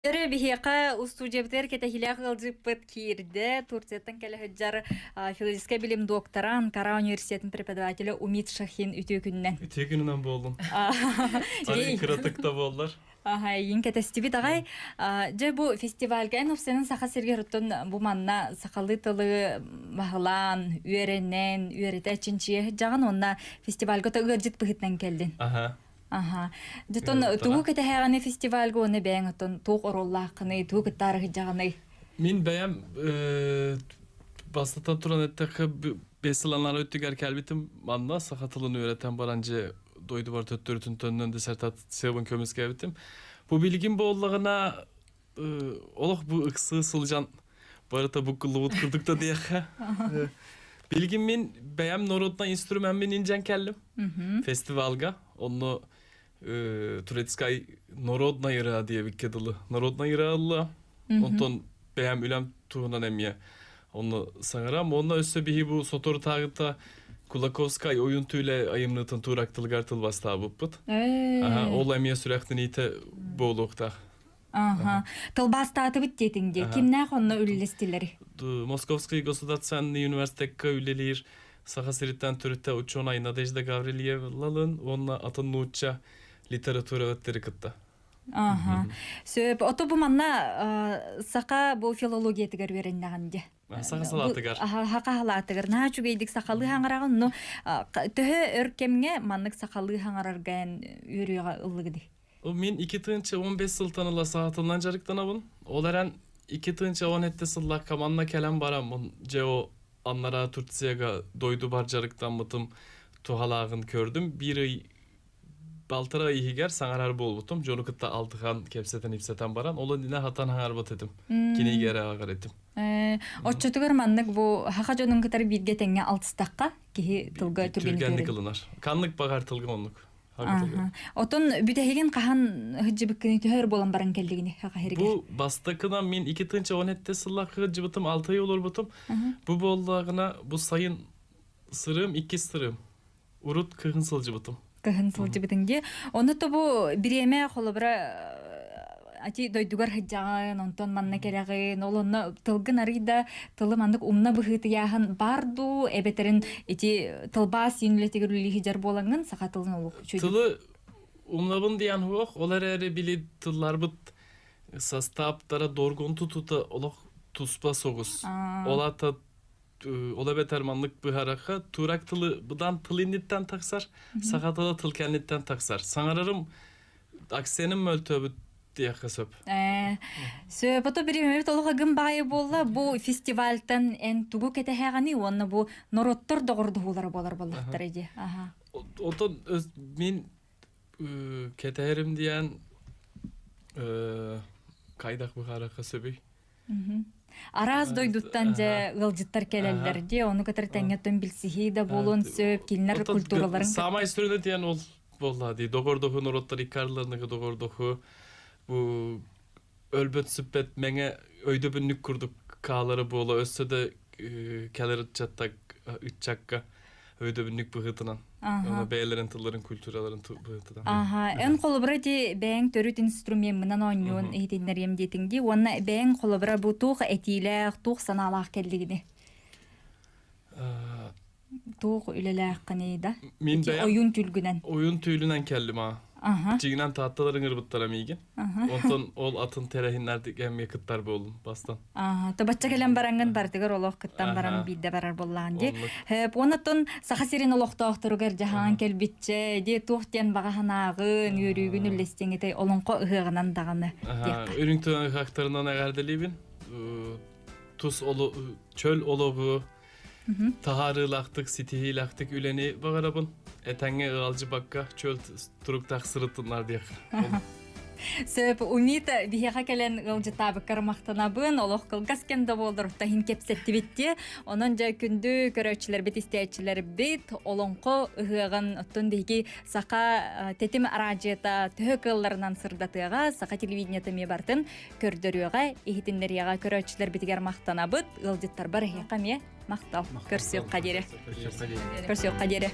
Өрө биһиэхэ устуудьуйабытыгар кэтэһиилээх ыалдьыппыт киирдэ. Турцияттан кэлэ сылдьар филологическай билим доктора, Анкара университетын преподавателэ Умит Шахин үтүө күнүнэн. Үтүө күнүнэн буоллун. Ары кыратык да буоллар. Аха, эйигин кэтэстибит аҕай. Дьэ бу фестивальга эн уопсайынан Саха сиригэр оттон бу манна сахалыы тылы баһылаан, үөрэнэн, үөрэтэ чинчийэ сылдьаҕын уонна фестивальга то ыалдьыт быһыытынан кэллин. Аха. Аха. Дьотон тугу кэтэһээҕини фестивальга уонна бэйэҥ оттон туох оруоллааххыный, тугу кыттаары сылдьаҕыный? Мин бэйэм бастатан туран эттэххэ бэс сыл анараа өттүгэр кэлбитим манна саха тылын үөрэтэн баран дьэ дойдубар төттөрүтүн төннөн диссертациябын көмүскээбитим. Бу билигин буоллаҕына олох бу ыксыы сылдьан барыта буккуллубут курдук да диэххэ. Билигин мин бэйэм народнай инструмеммин илдьэн кэллим фестивалга. Онно турецкай народная ырыа диэбиккэ дылы. Народная ырыа ылла. Онтон бэйэм үлэм туһунан эмиэ онно саҥарам. Онно өссө биһи бу соторутааҕыта Кулаковскай ойун түүлэ айымнытын туурак тылыгар тылбастаабыппыт. Ол эмиэ сүрэхтэниитэ буолуохтаах. Аха. Тылбаастаатыбыт диэтиҥ дии. Кимнээх онно үллэстилэр? Московский государственный университекка үлэлиир Саха сириттэн төрүттэ учуонай Надежда Гаврильевналын уонна атын нуучча литератураҕыттары кытта. Аха. Сөп. Ото бу манна саха бу филологиятыгар үөрэннэҕин дии. Саха салаатыгар. Саха салаатыгар. Наһаа үчүгэйдик сахалыы хаҥараҕын. Ну, төһө өр кэмҥэ маннык сахалыы хаҥарарга эн үөрүйэҕэ ыллыгыный? Мин 2015 сылтан ыла саатылынан дьарыктанабын. Ол эрэн 2017 сыллаахха манна кэлэн бараммын, дьэ о аннараа Турцияга дойдубар дьарыктаммытым туһалааҕын көрдүм. Биир ый балтараа иһигэр саҥарар буолбутум. Дьону кытта алтыһан, кэпсэтэн-ипсэтэн баран, ол иннинэ хатан хаҥарбат этим. Кинигэ эрэ ааҕар этим. Оччотугар маннык бу саха дьонун кытары бииргэ тэҥҥэ алтыстахха киһи тылга түргэнник ылынар. Ханнык баҕар тылга оннук. Отон бүтэһигин хаһан сылдьыбыккыный төһө өр буолан баран кэллигини хаһырыгар? Бу бастакынан мин 2017 сыллаахха сылдьыбытым, 6 ый олорбутум. Бу буоллаҕына бу сайын сырыым, иккис сырыым. Урут кыһын сылдьыбытым. Кыһын сылдьыбытыҥ дии. Ону то бу бириэмэ холобура ати дойдугар сылдьаҕын, онтон манна кэлэҕин, ол онно тылгын арый да тылы маннык умна быһыытыйааһын баар дуу, эбэтэрин ити тылбаас иин үлэтигэр үлэлии сылдьар буолаҥҥын саха тылын олох үчүгэй. Тылы умнабын диэн суох, ол эрээри били тылларбыт састааптара доргон тутута олох туспа соҕус. Ол аата ол эбэтэр маннык быһаарарга турак тылы быдан тыл инниттэн тахсар, саха тыла тыл кэнниттэн тахсар. Саҥарарым акценым мөлтөөбүт диэххэ сөп. Сөп, ото бириэмэбит олох ыгым баайы буолла. Бу фестивальтан эн тугу кэтэһэҕиний уонна бу норуоттар доҕордоһуулара буолар буоллахтара дии. Аха. Отон мин кэтэһэрим диэн хайдах быһаарыахха сөбүй? Араас дойдуттан дьэ ыалдьыттар кэлэллэр дии, ону кытары тэҥҥэ оттон билсиһии да буолуон сөп, кинилэр культураларын Саамай сүрүнэ диэн ол буолла дии, доҕордоһуу норуоттар иккардыларыныгы доҕордоһуу бу өлбөт сүппэт мэҥэ өйдөбүнньүк курдук хаалара буола өссө да кэлэр ыччаттак ыччакка өйдөбүнньүк быһыытынан уонна бэйэлэрин тылларын культураларын быһыытынан. Аха, эн холобура ити бэйэҥ төрүт инструмеммынан оонньуон иһитиннэриэм диэтиҥ дии уонна бэйэҥ холобура бу туох этиилээх, туох санаалаах кэллигини? Туох үлэлээххиний да? Мин бэйэм ойуун түүлгүнэн. Ойуун түүлүнэн кэллим аа. Дьиҥинэн Таатталар ыҥырбыттара миигин. Онтон ол атын тэрээһиннэрдик эмиэ кыттар буоллум бастан. Тобачча кэлэн бараҥҥын барытыгар олох кыттан баран биирдэ барар буоллаҕын дии. Онон Саха сирин олохтоохторугар дьаһаан кэлбитчэ дии туох диэн баҕа санааҕын, үөрүүгүн үллэстиэҥ этэй олоҥхо ыһыаҕынан даҕаны диэххэ. Үрүҥ тыган ыһыахтарынан эҕэрдэлиибин. Тус чөл олоҕу таһаарыылаахтык, ситиһиилээхтик үлэни баҕарабын. Этэҥҥэ ыалдьыбакка чөл туруктаах сырыттыннар диэх. Сөп, Умита биһиэхэ кэлэн ыалдьытаабыккар махтанабын. Олох кылгас кэм да буоллар таһын кэпсэттибит дии. Онон дьэ күндү көрөөччүлэрбит, истээччилэрбит олоҥхо ыһыаҕын оттон биһиги саха тэтим араадьыйата төһө кыалларынан сырдатыаҕа, саха телевидениета эмиэ бартын көрдөрүөҕэ, иһитиннэриэҕэ көрөөччүлэрбитигэр махтанабыт. Ыалдьыттарбар эһиэхэ эмиэ махтал. Көрсүөххэ диэри. Көрсүөххэ диэри.